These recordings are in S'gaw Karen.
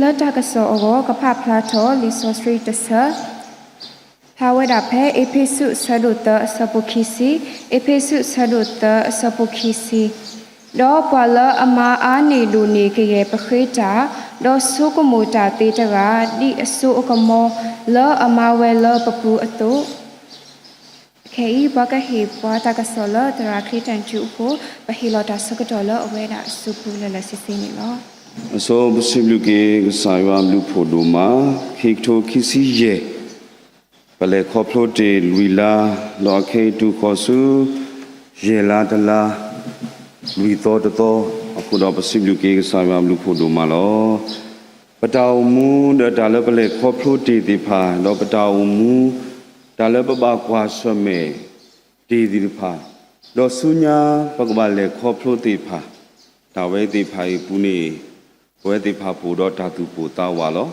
လၢတၢ်ကစီၣ်အဂီၢ် ကဖးဖျါထီၣ်လံာ်စီဆှံတဆၢ ဖျါဝဲဒၣ်ဖဲ အ့းဖ့းစူး အဆၢဒိၣ်သၢ အဆၢဖိခံဆံ, အ့းဖ့းစူး အဆၢဒိၣ်သၢ အဆၢဖိခံဆံ, ဒီးပှၤလၢအမါအါန့ၢ်ဒိၣ်န့ၢ်ကယဲၢ်ပဃ့တၢ်, ဒီးဆိကမိၣ်တၢ်သ့တဂၤ, ဒ်အစိအကမီၤလၢအမါဝဲလၢပပူၤအသိး, ခဲအံၤ ပှၤကဟ့ၣ်ပှၤတၢ်ကစီၣ်လၢသရၣ်ချ့တၢ်နစုအဃိ, ပဟ့ၣ်လီၤတၢ်ဆၢကတီၢ်လၢအဝဲဒၣ်အစုပူၤလၢာ်လၢာ်ဆ့ဆ့န့ၣ်လီၤ. အဆိပစံးဘျုးက့ၤကစၢ်ယွၤဘျုးဖှိၣ်ဒိၣ်မး, ခံကထိခံဆံယဲၢ်, ပလဲၤခီဖျိတ့ၢ်လွံၢ်လါ, ဒီးအခဲအံၤတုၤဃီၤဆူ ယဲၢ်လါတလါ, လွံၢ်သီတသီ, အဃိဒီးပစံးဘျုးက့ၤကစၢ်ယွၤဘျုးဖှိၣ်ဒိၣ်မးလီၤ. ပတၢ်အိၣ်မူဒီးတၢ်လၢပလဲၤခီဖျိတ့ၢ်သ့ၣ်တဖၣ်, ဒီးပတၢ်အိၣ်မူ တၢ်လၢပဘၣ်ကွၢ်ဆၢၣ်မဲာ်တ့ၢ်သ့ၣ်တဖၣ်, ဒီးဆူညါပကဘၣ်လဲၤခီဖျိသ့ၣ်တဖၣ်, တၢ်ဝဲသ့ၣ်တဖၣ်အံၤအပူၤန့ၣ်, ပဝဲသ့ၣ်တဖၣ်ပအိၣ်ဒီးတၢ်သူၣ်ပိၢ်သးဝးလီၤ.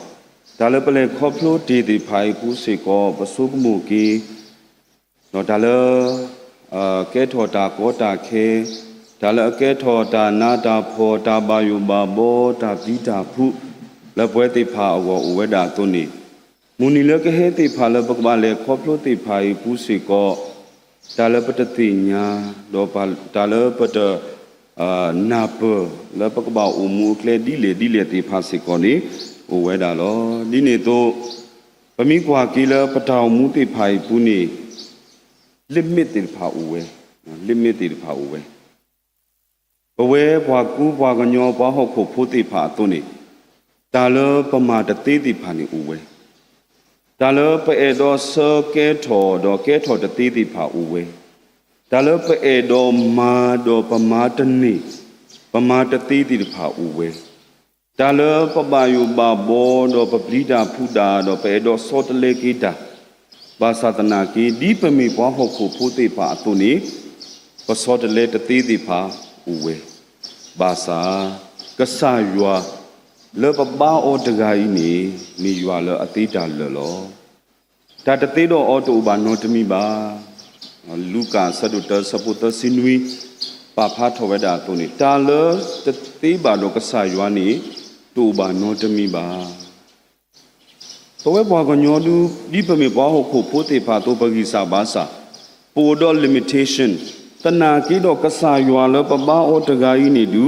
တၢ်လၢပလဲၤခီဖျိတ့ၢ်သ့ၣ်တဖၣ်အံၤအပူၤစ့ၢ်ကီး ပဆိကမိၣ်က့ၤ ဒီးတၢ်လၢ ကဲထီၣ်တၢ်ကီတၢ်ခဲ, တၢ်လၢအကဲထီၣ်တၢ်နးတၢ်ဖှီၣ်, တၢ်ဘၣ်ယိၣ်ဘၣ်ဘီ, တၢ်ပျံၤတၢ်ဖုး, လၢပဝဲသ့ၣ်တဖၣ်အဂီၢ်အိၣ်ဝဲဒၣ်အသိးန့ၣ်, မုၢ်နံၤလၢကဟဲသ့ၣ်တဖၣ်လၢပကဘၣ်လဲၤခီဖျိသ့ၣ်တဖၣ်အံၤအပူၤစ့ၢ်ကီး, တၢ်လၢပတသ့ၣ်ညါ, ဒီးတၢ်လၢပတ နၢ်ပၢၢ် လၢပကဘၣ်အိၣ်မူအကျဲဒ်လဲၣ်ဒ်လဲၣ်သ့ၣ်တဖၣ်စ့ၢ်ကီးန့ၣ် အိၣ်ဝဲဒၣ်လီၤ. ဒ်န့ၣ်အသိး, ပမ့ၢ်ကွၢ်က့ၤလၢပတၢ်အိၣ်မူသ့ၣ်တဖၣ်အံၤအပူၤန့ၣ်, limit သ့ၣ်တဖၣ်အိၣ်ဝဲ, limit သ့ၣ်တဖၣ်အိၣ်ဝဲ. ပဝဲပှၤကူပှၤကညီပှၤဟီၣ်ခိၣ်ဖိသ့ၣ်တဖၣ်အသိးန့ၣ်, တၢ်လၢပမၤတသ့သ့ၣ်တဖၣ်န့ၣ်အိၣ်ဝဲ တၢ်လၢပအဲၣ်ဒိးဆၢကဲထီၣ်ဒီးကဲထီၣ်တသ့သ့ၣ်တဖၣ်အိၣ်ဝဲ, တၢ်လၢပအဲၣ်ဒိးမၤဒီးပမၤတန့ၢ်, ပမၤတသ့သ့ၣ်တဖၣ်အိၣ်ဝဲ, တၢ်လၢပဘၣ်ယိၣ်ဘၣ်ဘီဒီးပပျံၤတၢ်ဖုးတၢ်ဒီးပအဲၣ်ဒိးဆီတလဲက့ၤတၢ်, ဘၣ်ဆၣ်သနာ်က့ ဒ်ပမ့ၢ်ပှၤဟီၣ်ခိၣ်ဖိသ့ၣ်တဖၣ်အသိးန့ၣ်, ပဆီတလဲတသ့သ့ၣ်တဖၣ်အိၣ်ဝဲ, ဘၣ်ဆၣ် ကစၢ်ယွၤ လၢပဘါအီၤတဂၤအံၤန့ၣ် မ့ၢ်ယွၤလၢအသ့တၢ်လၢာ်လီၤ. တၢ်တသ့ဒီးအီၤတအိၣ်ဘၣ်နီတမံၤဘၣ်. လူၤကၣ်အဆၢဒိၣ်တၢ အဆၢဖိသၢဆံနွံ ပာ်ဖျါထီၣ်ဝဲဒၣ်အသိးန့ၣ်, တၢ်လၢတသ့ဘၣ်ဒီးကစၢ်ယွၤန့ၣ် တအိၣ်ဘၣ်နီတမံၤဘၣ်. ပဝဲပှၤကညီဒု ဒ်ပမ့ၢ်ပှၤဟီၣ်ခိၣ်ဖိသ့ၣ်တဖၣ်အသိး ပဂံၢ်စၢ်ဘါစၢ်, ပအိၣ်ဒီး limitation, သနာ်က့ဒီးကစၢ်ယွၤလၢပဘါအီၤတဂၤအံၤန့ၣ်ဒု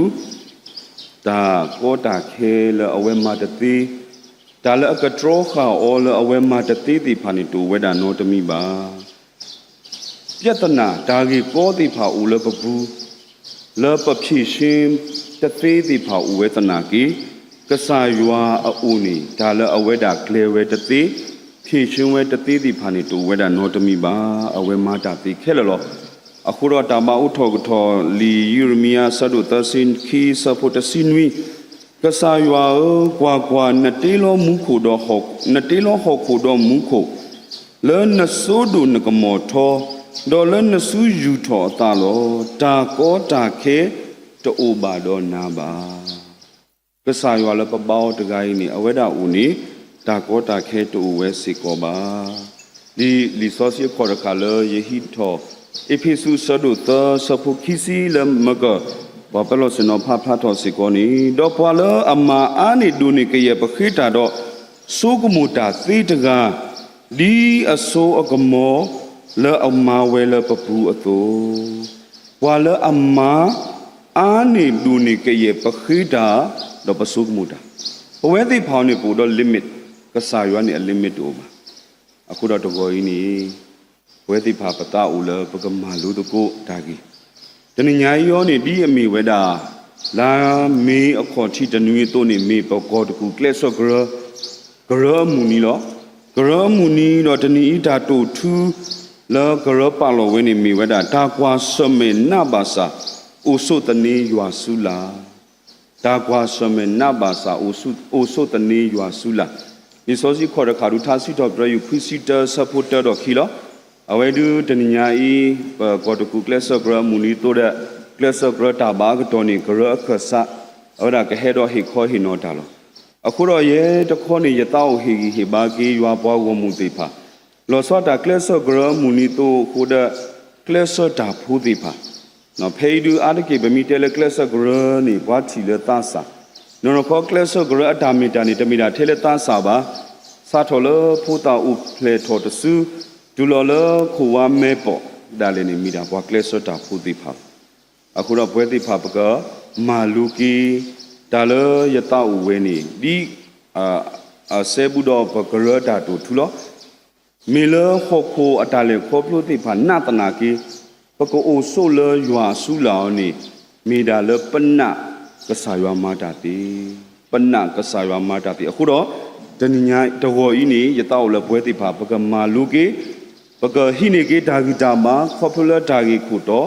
တၢ်ကီတၢ်ခဲလၢအဝဲမၤတသ့, တၢ်လၢအကတြီဃာ်အီၤလၢအဝဲမၤတသ့သ့ၣ်တဖၣ်န့ၣ် တအိၣ်ဝဲဒၣ်နီတမံၤဘၣ်. ပြဿနာ တၢ်ဂ့ၢ်ကီသ့ၣ်တဖၣ်အိၣ်လၢပပူၤ, လၢပဖြေရှင်းတသ့သ့ၣ်တဖၣ်အိၣ်ဝဲသနာ်က့, ကစၢ်ယွၤအအိၣ်န့ၣ် တၢ်လၢအဝဲဒၣ်ကျဲၤဝဲတသ့, ဖြေရှင်းဝဲတသ့သ့ၣ်တဖၣ်န့ၣ် တအိၣ်ဝဲဒၣ်နီတမံၤဘၣ်. အဝဲမၤတၢ်သ့ခဲလၢာ်လီၤ. အဃိဒီးတၢ်ဘါအိၣ်ထီၣ်ကထီၣ်လံာ်ယံးရမံယၤအဆၢဒိၣ်သၢဆံခံ အဆၢဖိတဆံနွံ, ကစၢ်ယွၤဧၢ, ကွၢ်ကွၢ်, နတ့လီၤမူခိၣ်ဒီးဟီၣ်, နတ့လီၤဟီၣ်ခိၣ်ဒီးမူခိၣ်, လၢနစိဒိၣ်နကမီၤထီ, ဒီးလၢနစုယူာ်ထီၣ်အသးလီၤ. တၢ်ကီတၢ်ခဲတအိၣ်ဘၣ်ဒီးနၤဘၣ်. ကစၢ်ယွၤလၢပဘါအီၤတဂၤအံၤန့ၣ် အဝဲဒၣ်အအိၣ်န့ၣ် တၢ်ကီတၢ်ခဲတအိၣ်ဝဲစ့ၢ်ကီးဘၣ်. ဒ်လံာ်စီဆှံအခီၣ်တဃၣ်လၢယဟံးထီၣ် အ့းဖ့းစူးအဆၢဒိၣ်သၢ အဆၢဖိခံဆံလၢမကၢၢ် ပှၤပၢၤလီၢ်ဆ့ၣ်နီၤဖးဖျါထီၣ်စ့ၢ်ကီးန့ၣ်, ဒီးပှၤလၢအမါအါန့ၢ်ဒိၣ်န့ၢ်ကယဲၢ်ပဃ့တၢ်ဒီး ဆိကမိၣ်တၢ်သ့တဂၤ, ဒ်အစိအကမီၤလၢအမါဝဲလၢပပူၤအသိး, ပှၤလၢအမါအါန့ၢ်ဒိၣ်န့ၢ်ကယဲၢ်ပဃ့တၢ် ဒီးပဆိကမိၣ်တၢ်, ပဝဲသ့ၣ်တဖၣ်န့ၣ် ပအိၣ်ဒီး limit, ကစၢ်ယွၤန့ၣ်အ limit တအိၣ်ဘၣ်. အဃိဒီးတဂီၤအံၤန့ၣ် ပဝဲသ့ၣ်တဖၣ်ပသးအိၣ်လၢပကမၤလိသကိးတၢ်ဂ့ၢ်, တနံၤညါအံၤအီၤန့ၣ် ဒ်အမ့ၢ်ဝဲဒၣ် လါမ့ၤအခီၣ်ထံးတနွံအသိးန့ၣ် မ့ၢ်ပကီၢ်တကူၣ်ကျဲးစၢးကရၢ ကရၢအမုၢ်နံၤလီၤ. ကရၢအမုၢ်နံၤဒီးတနံၤအံၤတၢ်တိာ်ထူ လၢကရၢပာ်လီၤဝဲန့ၣ်မ့ၢ်ဝဲဒၣ် တၢ်ကွၢ်ဆၢၣ်မဲာ်နးဘၣ်ဆၣ် အိၣ်ဆိးသန့ယွၤဆူလၢ် တၢ်ကွၢ်ဆၢၣ်မဲာ်နးဘၣ်ဆၣ် အိၣ်ဆိးသန့ယွၤဆူလၢ်. လံာ်စီဆှံခီၣ်တဃၣ်ဒုးထါစံးထီၣ်ပတြၢၤယုၢ်ခွံဆံတၢ အဆၢဖိတၢဒီးခံလီၤ. အဝဲဒုးတနံၤညါအံၤ ပကီၢ်တကူၣ်ကျဲးစၢးကရၢအမုၢ်နံၤအသိးဒီး ကျဲးစၢးကရၢတၢ်ဘၣ်အကတီၢ်န့ၣ် ကရၢအခၢၣ်စး အဝဲဒၣ်ကဟဲဒီးဟ့ၣ်ခီဟ့ၣ်နီၤတၢ်လီၤ. အဃိဒီးယဲတခီန့ၣ် ယသးအိၣ်ဟ့ၣ်ဂံၢ်ဟ့ၣ်ဘါက့ၤယွၤပှၤဂီၢ်မုၢ်သ့ၣ်တဖၣ် လီၤဆီဒၣ်တၢ်ကျဲးစၢးကရၢအမုၢ်နံၤအသိးအဃိဒီး ကျဲးစၢးတၢ်ဖိသ့ၣ်တဖၣ် ဖဲအံၤဒုးအါတက့ၢ် ပမ့ၢ်တဲလၢကျဲးစၢးကရၢန့ၣ် ပှၤထံၣ်လၢသးစၢ်, နီၢ်နီၢ်ခီကျဲးစၢးကရၢအတၢ်မ့ၢ်တၢ်န့ၣ် တမ့ၢ်ဒၣ်ထဲလၢသးစၢ်ဘၣ်. စးထီၣ်လၢဖိသၣ်အိၣ်ဖျဲၣ်ထီၣ်တစု တုၤလီၤလၢခိၣ်ဝါမဲပိာ်ဒၣ်လဲာ်န့ၣ် မ့ၢ်ဒၣ်ပှၤကျဲးစၢးတၢ်ဖိသ့ၣ်တဖၣ်လီၤ. အဃိဒီးပဝဲသ့ၣ်တဖၣ် ပကမၤလိက့ၤ တၢ်လၢယသးအိၣ်ဝဲန့ၣ် ဒ် အစဲဘူးဒီးပကရၢတၢ်တိာ်ထူလီၤ. မ့ၢ်လၢဟီၣ်ခိၣ်အတၢ်လဲၤခီဖျိသ့ၣ်တဖၣ် နာ်သနာ်က့ ပကအိၣ်ဆိးလၢယွၤအစုလၢ်အီၤန့ၣ် မ့ၢ်ဒၣ်လၢပနာ်ကစၢ်ယွၤမၤတၢ်သ့, ပနာ်ကစၢ်ယွၤမၤတၢ်သ့. အဃိဒီး တနံၤညါတဂီၤအံၤန့ၣ် ယသးအိၣ်လၢပဝဲသ့ၣ်တဖၣ် ပကမၤလိက့ၤ, ပကဟံးန့ၢ်က့ၤတၢ်ဂံၢ်တၢ်ဘါ ခီဖျိလၢတၢ်ဂ့ၢ်ခိၣ်တီ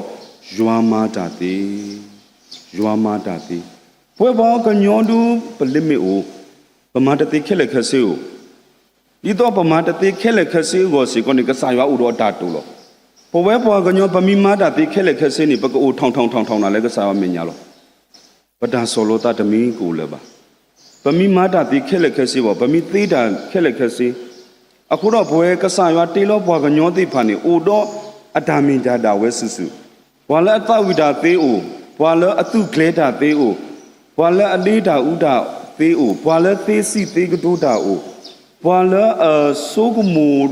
ယွၤမၤတၢ်သ့, ယွၤမၤတၢ်သ့. ပဝဲပှၤကညီဒု ပ limit အိၣ်, ပမၤတသ့ခဲလၢာ်ခဲဆ့အိၣ်. ဒ်သိးပမၤတသ့ခဲလၢာ်ခဲဆ့အဂီၢ်စ့ၢ်ကီးန့ၣ် ကစၢ်ယွၤအိၣ်ဒီးအတၢ်တိာ်လီၤ. ပဝဲပှၤကညီ ပမ့ၢ်မၤတၢ်သ့ခဲလၢာ်ခဲဆ့န့ၣ် ပကအိၣ်ထီၣ်ထီၣ်ထီၣ်ထီၣ်နၤလၢကစၢ်ယွၤမဲာ်ညါလီၤ. ပတၢ်ဆီၣ်လီၤသးတမ့ၢ်ကအိၣ်လၢၤဘၣ်. ပမ့ၢ်မၤတၢ်သ့ခဲလၢာ်ခဲဆ့ဘၣ်, ပမ့ၢ်သ့တၢ်ခဲလၢာ်ခဲဆ့, အဃိဒီးပဝဲကစၢ်ယွၤတ့လီၤပှၤကညီသ့ၣ်တဖၣ်န့ၣ် အိၣ်ဒီးအတၢ်မ့ၢ်တၢ်ဒၣ်ဝဲစုာ်စုာ်, ပှၤလၢအသးဝံၣ်တၢ်သ့အိၣ်, ပှၤလၢအသူၣ်ကျဲၤတၢ်သ့အိၣ်, ပှၤလၢအဒ့တၢ်အူတၢ်သ့အိၣ်, ပှၤလၢသ့စံးသ့ကတိၤတၢ်အိၣ်, ပှၤလၢအဆိကမိၣ်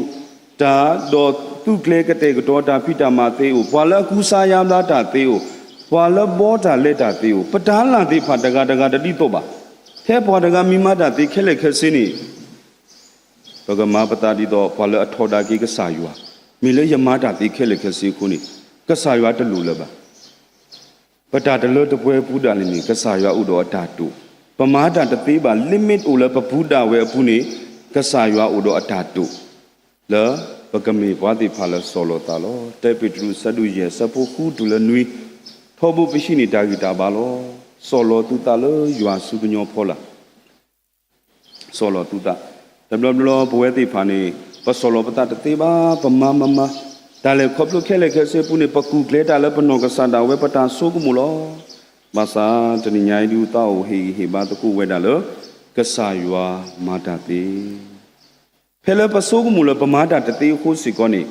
တၢ် ဒီးသူၣ်ကျဲၤကတဲာ်ကတီၤတၢ်ဖံးတၢ်မၤသ့အိၣ်, ပှၤလၢအကူစါယါဘျါတၢ်သ့အိၣ်, ပှၤလၢဘီတၢ်လဲတၢ်သ့အိၣ်, ပတၢ်လၢ်သ့ၣ်တဖၣ်တဂၤတဂၤတဒ်သိးဘၣ်. ဖဲပှၤတဂၤမ့ၢ်မၤတၢ်သ့ခဲလၢာ်ခဲဆ့န့ၣ် ပကမၤပသးဒ်သိးပှၤလၢအထီဒါက့ၤကစၢ်ယွၤ, မ့ၢ်လၢယမၤတၢ်သ့ခဲလၢာ်ခဲဆ့အဃိန့ၣ် ကစၢ်ယွၤတလိၣ်လၢၤဘၣ်. ပတၢ်တလၢတပှဲၤအပူၤဒၣ်လဲာ်န့ၣ် ကစၢ်ယွၤအိၣ်ဒီးအတၢ်တိာ်, ပမၤတၢ်တသ့ဘၣ် limit အိၣ်လၢပပူၤဒၣ်ဝဲအပူၤန့ၣ် ကစၢ်ယွၤအိၣ်ဒီးအတၢ်တိာ် လၢပကမ့ၢ်ပှၤသ့ၣ်တဖၣ်လၢဆီၣ်လီၤသးလီၤ. တၢပ့းတရူး အဆၢဒိၣ်ယဲၢ် အဆၢဖိဃုတုၤလၢနွံ, ထီဘိပဟံးန့ၢ်တၢ်ဂံၢ်တၢ်ဘါလီၤ. ဆီၣ်လီၤသုသးလၢယွၤစုကညီဖီလာ် ဆီၣ်လီၤသုသး, တဘျီဘျီပဝဲသ့ၣ်တဖၣ်န့ၣ် ပဆီၣ်လီၤပသးတသ့ဘၣ်, ပမၤမၤမၤ, တၢ်လဲၤခီဖျိခဲလၢာ်ခဲဆ့အပူၤန့ၣ် ပကူၣ်ကျဲၤတၢ်လၢပနီၢ်ကစၢ်ဒၣ်ဝဲ ပတၢ်ဆိကမိၣ်လီၤ. ဘၣ်ဆၣ်တနံၤညါအံၤဒုး သးအိၣ်ဟ့ၣ်ဂံၢ်ဟ့ၣ်ဘါသကိးဝဲဒၣ်လၢ ကစၢ်ယွၤမၤတၢ်သ့ ဖဲလၢပဆိကမိၣ်လၢပမၤတၢ်တသ့အဃိစ့ၢ်ကီးန့ၣ်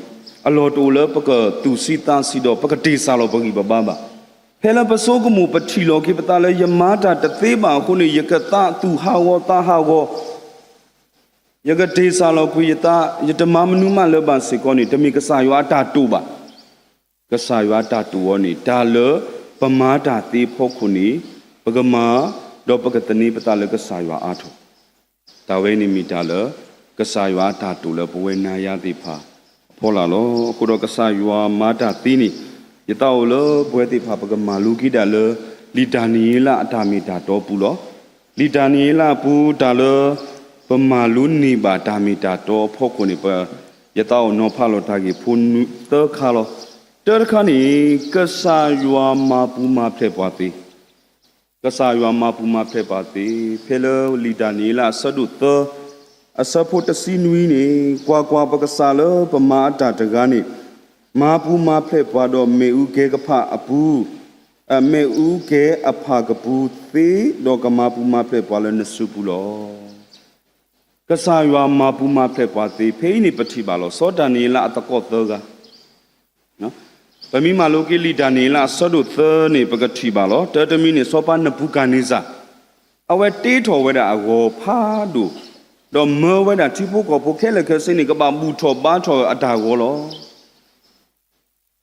အလီၢ်တအိၣ်လၢပကသူၣ်ဆံးသးဆံးဒီး ပကတ့ၢ်စၢ်လီၤပဂံၢ်ပဘါဘၣ်. ဖဲလၢပဆိကမိၣ်ပထံၣ်လီၤက့ၤပသးလၢ ယမၤတၢ်တသ့ဘၣ်အဃိန့ၣ် ယကသးသူၣ်ဟးဂီၤသးဟးဂီၤ, ယကတ့ၢ်စၢ်လီၤကွံာ်ယသး, ယတမၤမနုၤမးလၢၤဘၣ်စ့ၢ်ကီးန့ၣ် တမ့ၢ်ကစၢ်ယွၤအတၢ်တိာ်ဘၣ်. ကစၢ်ယွၤအတၢ်တိာ်အီၤန့ၣ် တၢ်လၢပမၤတၢ်သ့အဖီခိၣ်န့ၣ် ပကမၤ ဒီးပကသန့ၤပသးလၢကစၢ်ယွၤအါထီၣ် တၢ်ဝဲန့ၣ်မ့ၢ်တၢ်လၢ ကစၢ်ယွၤအတၢ်တိာ်လၢပဝဲနၤယၤသ့ၣ်တဖၣ်အဖီလာ်လီၤ. အဃိဒီးကစၢ်ယွၤမၤတၢ်သ့န့ၣ် ယသးအိၣ်လၢပဝဲသ့ၣ်တဖၣ် ပကမၤလိက့ၤဒၣ်လၢ လံာ်ဒၤနံးယ့လးအတၢ်မ့ၢ်တၢ်တီအပူၤလီၤ. လံာ်ဒၤနံးယ့လးအပူၤတၢ်လၢ ပမၤလိန့ၢ်ဘၣ်တၢ်မ့ၢ်တၢ်တီအဖီခိၣ်န့ၣ် ပ ယသးအိၣ်နီၤဖးလီၤတၢ်ဂ့ၢ်ဖိသၢခါလီၤ. တၢတခါန့ၣ် ကစၢ်ယွၤမၤပူၤမၤဖျဲးပှၤသ့ ကစၢ်ယွၤမၤပူၤမၤဖျဲးပှၤသ့, ဖဲလၢလံာ်ဒၤနံးယ့လးအဆၢဒိၣ်သၢ အဆၢဖိတဆံနွံန့ၣ်, ကွၢ်ကွၢ်, ပကစၢ်လၢပမၤအတၢ်တဂၤန့ၣ်, မၤပူၤမၤဖျဲးပှၤဒီးမ့ၣ်အူကဲကဖၣ်အပူၤ, အမ့ၣ်အူကဲအဖၣ်ကပူၤသ့, ဒီးကမၤပူၤမၤဖျဲးပှၤလၢနစုပူၤလီၤ. ကစၢ်ယွၤမၤပူၤမၤဖျဲးပှၤသ့, ဖဲအံၤန့ၣ်ပထံၣ်ဘၣ်လီၤ. စီၤဒၤနံးယ့လးအသကိးသၢဂၤ ပမ့ၢ်မၤလိက့ၤလံာ်ဒၤနံးယ့လးအဆၢဒိၣ်သၢန့ၣ် ပကထံၣ်ဘၣ်လီၤ. တၢတမံၤန့ၣ် စီၤပၤနဘူၤခၣ်န့စၢ် အဝဲတ့ထီၣ်ဝဲဒၣ်အဂီၤဖးဒိၣ်, ဒီးမၢဝဲဒၣ်ထံဖိကီၢ်ဖိခဲလၢာ်ခဲဆ့န့ၣ် ကဘၣ်ဘူၣ်ထီၣ်ဘါထီၣ်အတၢ်ဂီၤလီၤ.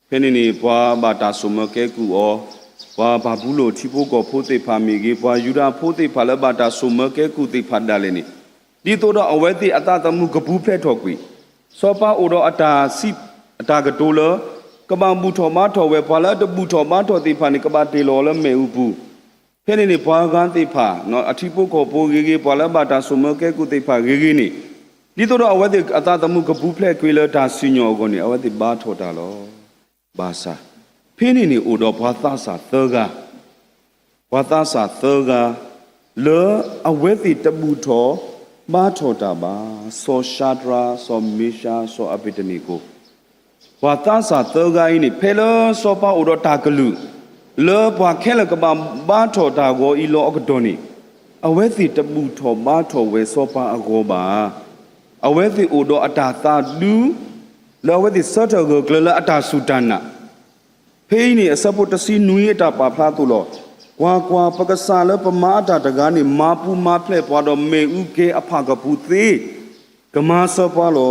ဖဲန့ၣ်န့ၣ် ပှၤဘၣ်တၢ်ဆိၣ်မၢကဲကုၢ်အီၤ, ပှၤဘၤဘူလိၣ်ထံဖိကီၢ်ဖိသ့ၣ်တဖၣ်မ့ၢ်ဂ့ၤ, ပှၤယူဒၤဖိသ့ၣ်တဖၣ်လၢဘၣ်တၢ်ဆိၣ်မၢကဲကုၢ်သ့ၣ်တဖၣ်ဒၣ်လဲာ်န့ၣ်, ဒ်သိးဒီးအဝဲသ့ၣ်အသးသမူကပူၤဖျဲးထီၣ်ကွံာ်, စီၤပၤအိၣ်ဒီးအတၢ်စံး, အတၢ်ကတိၤလၢ ကဘၣ်ဘူၣ်ထီၣ်ဘါထီၣ်ဝဲ, ပှၤလၢအတဘူၣ်ထီၣ်ဘါထီၣ်သ့ၣ်တဖၣ်န့ၣ် ကဘၣ်တ့ၢ်လီၤအီၤလၢမ့ၣ်အူပူၤ. ဖဲန့ၣ်န့ၣ် ပှၤဂၤသ့ၣ်တဖၣ်, အထံဖိကီၢ်ဖိဂ့ၤဂ့ၤ, ပှၤလၢအဘၣ်တၢ်ဆိၣ်မၢကဲကုၢ်သ့ၣ်တဖၣ်ဂ့ၤဂ့ၤန့ၣ်, ဒ်သိးဒီးအဝဲသ့ၣ်အသးသမူကပူၤဖျဲးကွံာ်လၢတၢ်စံၣ်ညီၣ်အဂီၢ်န့ၣ် အဝဲသ့ၣ်ဘါထီၣ်တၢ်လီၤ. ဘၣ်ဆၣ်, ဖဲန့ၣ်န့ၣ်အိၣ်ဒီးပှၤသးစၢ်သၢဂၤ, ပှၤသးစၢ်သၢဂၤ, လၢအဝဲသ့ၣ်တဘူၣ်ထီၣ်ဘါထီၣ်တၢ်ဘၣ်, စီၤၡၤဒြး, စီၤမ့ၡး, စီၤအဘ့းနကိၤ ပှၤသးစၢ်သၢဂၤအံၤန့ၣ် ဖဲလၢစီၤပၤအိၣ်ဒီးတၢ်ကလုၢ် လၢပှၤခဲလၢာ်ကဘၣ်ဘါထီၣ်တၢ်ဂီၤအံၤလီၤအကတီၢ်န့ၣ်, အဝဲသ့ၣ်တဘူၣ်ထီၣ်ဘါထီၣ်ဝဲစီၤပၤအဂီၤဘၣ်. အဝဲသ့ၣ်အိၣ်ဒီးအတၢ်သးဒူ လၢအဝဲသ့ၣ်ဆၢထၢၣ်ဂၢၢ်ကျၢၤလၢအတၢ်စူၢ်တၢ်နာ် ဖဲအံၤန့ၣ် အဆၢဖိတဆံနွံအတၢ်ပာ်ဖျါအသိးလီၤ. ကွၢ်ကွၢ်, ပကစၢ်လၢပမၤအတၢ်တဂၤန့ၣ် မၤပူၤမၤဖျဲးပှၤဒီးမ့ၣ်အူကဲအဖၣ်ကပူၤသ့, ကမၤစၢၤပှၤလီ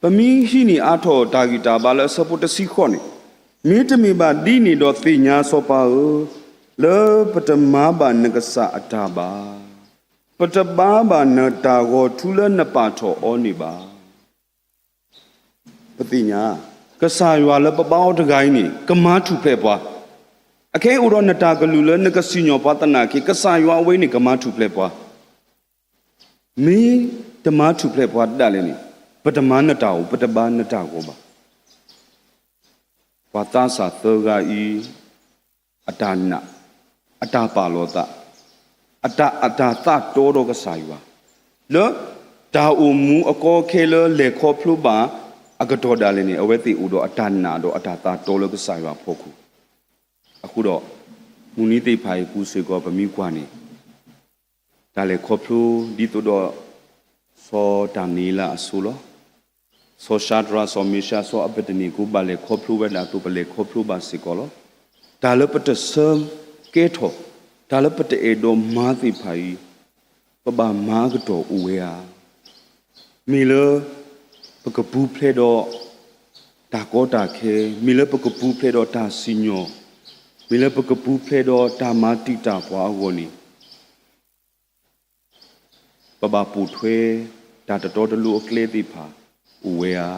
ၤ. ပမ့ၢ်ဟံးန့ၢ်အါထီၣ်တၢ်ဂံၢ်တၢ်ဘါလၢအဆၢဖိတဆံဃိးန့ၣ်, မ့တမ့ၢ်ဘၣ်ဒ်န့ၣ်ဒီးသ့ၣ်ညါစီၤပၤဧၢ, လၢပတမၤဘၣ်နကစၢ်အတၢ်ဘၣ်, ပတဘါဘၣ်နတၢ်ဂီၤထူလၢနပာ်ထီၣ်အီၤန့ၣ်ဘၣ်. ပသ့ၣ်ညါ, ကစၢ်ယွၤလၢပဘါအီၤတဂၤအံၤန့ၣ် ကမၤထူၣ်ဖျဲးပှၤ, အခဲအံၤအိၣ်ဒီးနတၢ်ကလုၢ်လၢနကစံၣ်ညီၣ်ပှၤသနာ်က့ ကစၢ်ယွၤအဝဲန့ၣ်ကမၤထူၣ်ဖျဲးပှၤ မ့ၢ်တမၤထူၣ်ဖျဲးပှၤဒၣ်လဲာ်န့ၣ်, ပတမၤနတၢ်အိၣ် ပတဘါနတၢ်ဂီၤဘၣ်. ပှၤသးစၢ်သၢဂၤအံၤ အတၢ်နာ်, အတၢ်ပာ်လီၤသး, အတၢ်, အတၢ်သးတီဒီးကစၢ်ယွၤ, လၢတၢ်အိၣ်မူအကီအခဲလၢလဲၤခီဖျိဘၣ်အကတီၢ်ဒၣ်လဲာ်န့ၣ် အဝဲသ့ၣ်အိၣ်ဒီးအတၢ်နာ်ဒီးအတၢ်သးတီလၢကစၢ်ယွၤအဖီခိၣ် အဃိဒီး မုၢ်နံၤသ့ၣ်တဖၣ်အံၤပူၤစ့ၢ်ကီး ပမ့ၢ်ကွၢ်န့ၣ် တၢ်လဲၤခီဖျိဒ်သိးဒီး စီၤဒၤနံးယ့လးအစိၤလီၤ. စီၤၡၤဒြး စီၤမ့ၤၡး စီၤအဘ့းနကိ ဘၣ်လဲၤခီဖျိဝဲဒၣ်အသိး ပလဲၤခီဖျိဘၣ်စ့ၢ်ကီးလီၤ. တၢ်လၢပတဆၢကဲထီၣ်, တၢ်လၢပတအဲၣ်ဒိးမၤသ့ၣ်တဖၣ်အံၤ ပဘၣ်မၤအကတီၢ်အိၣ်ဝဲဧါ. မ့ၢ်လၢပကပူၤဖျဲးဒီးတၢ်ကီတၢ်ခဲ, မ့ၢ်လၢပကပူၤဖျဲးဒီးတၢ်စံၣ်ညီၣ်, မ့ၢ်လၢပကပူၤဖျဲးဒီးတၢ်မၤတံာ်တာ်ပှၤအဂီၢ်န့ၣ် ပဘၣ်ပိာ်ထွဲတၢ်တတီတလိၤအကျဲသ့ၣ်တဖၣ်အိၣ်ဝဲဧါ.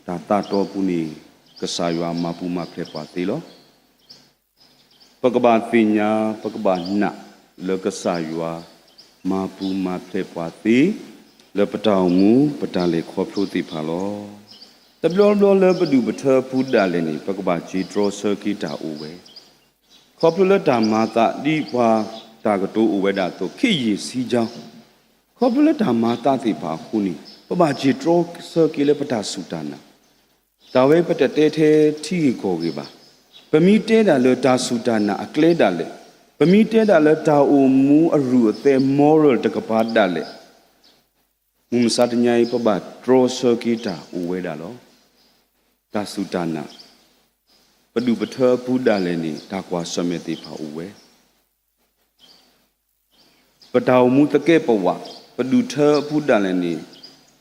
တၢ်သးတီအပူၤန့ၣ် ကစၢ်ယွၤမၤပူၤမၤဖျဲးပှၤသ့လီၤ. ပကဘၣ်သ့ၣ်ညါ ပကဘၣ်နာ်လၢကစၢ်ယွၤမၤပူၤမၤဖျဲးပှၤသ့ လၢပတၢ်အိၣ်မူ ပတၢ်လဲၤခီဖျိသ့ၣ်တဖၣ်လီၤ. တဘျီဘျီလၢပဒုၣ်ပထၢပူၤဒၣ်လဲာ်န့ၣ် ပကဘၣ်စံးတြီဆၢက့ၤတၢ်အိၣ်ဝဲ ခီဖျိလၢတၢ်မၤသးဒ်ပှၤတၢ်ကတိၤအိၣ်ဝဲဒၣ်အသိး ခေတ်ရေစီးကြောင်း, ခီဖျိလၢတၢ်မၤသးသ့ၣ်တဖၣ်အဃိန့ၣ် ပဘၣ်စံးတြီဆၢက့ၤလၢပတၢ်စူၢ်တၢ်နာ်, တၢ်ဝဲပတတဲထဲထံဂ့ၢ်ကီၢ်ဂ့ၢ်ဘၣ်. ပမ့ၢ်တဲဒၣ်လၢတၢ်စူၢ်တၢ်နာ်အကျဲဒၣ်လဲာ်, ပမ့ၢ်တဲဒၣ်လၢတၢ်အိၣ်မူအရူၢ်အသဲ moral တကပၤဒၣ်လဲာ် မုၢ်မဆါတနံၤအံၤ ပဘၣ်တြီဆၢက့ၤတၢ်အိၣ်ဝဲဒၣ်လီၤ. တၢ်စူၢ်တၢ်နာ်, ပဒုၣ်ပထၢအပူၤဒၣ်လဲာ်န့ၣ် တၢ်ကွၢ်ဆၢၣ်မဲာ်သ့ၣ်တဖၣ်အိၣ်ဝဲ ပတၢ်အိၣ်မူသကဲးပဝး, ပဒုၣ်ထၢအပူၤဒၣ်လဲာ်န့ၣ်